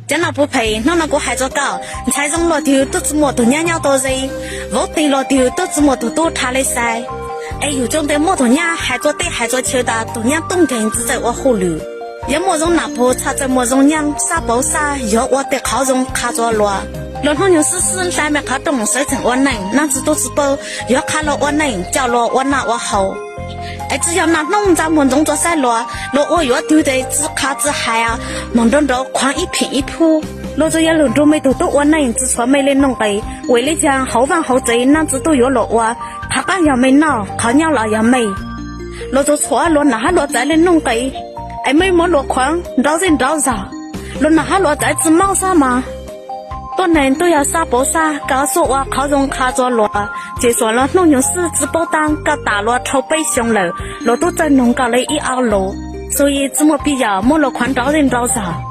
Cov nam puv phem, hnub no kuv hais rua koj, ntxhais zoo los twg tub tsi muaj tug nyab nyob tau ze, vauv teg los twg tub tsi muaj tug tub dha le xais. Es yug tsua ntes muaj tug nyab hais rua teb hais rua chaw tas tug nyab tub nkeeg tsi txawj ua hauj lwm. Yuav muaj zoo nam puv txhaj txawj muaj zoo nyaab, xab pauv xab yuav ua tej qhov zoo qha rua luas. Luas hnub nyoog xwb xwb hlais me qhov rooj sawv tsees ua neej, nab tsi tub tsi paub yuav qha luas ua neej, coj luas ua naj ua haus. Es tsi yog naj hnub ntxa muag ntsoov rua saib luas, luas ua yuav twg tes tsi qha tsi hais, moog nrov nrov khuav ib phem ib phub. Luas tsuas yog lug nrug mej tug tub ua neej tsi txhua mej le nuj nqes, vim le caag hauv vaaj hauv tsev nab tsi tub yuav luas ua, qhov qaab yog mej noj, qhov nyob los yog mej. Luas tsuas txhua luas nam hab luas txaiv le nuj nqes, es mej muab luas khuav nrov zej nrov zog, luas nam hab luas txaiv tsi maub xab mas. Tuab neeg tub yog xab pauv xab, koj xub ua qhov zoo qha rua luas, ces xuam luas hnub nyoog xwb tsi paub taab, koj tam luas dhau peb xyoo lawm luas tub txawj noog koj le ib ob lus, xwb yim tsi muaj pij yam muab luas khuav nrov zej nrov zog.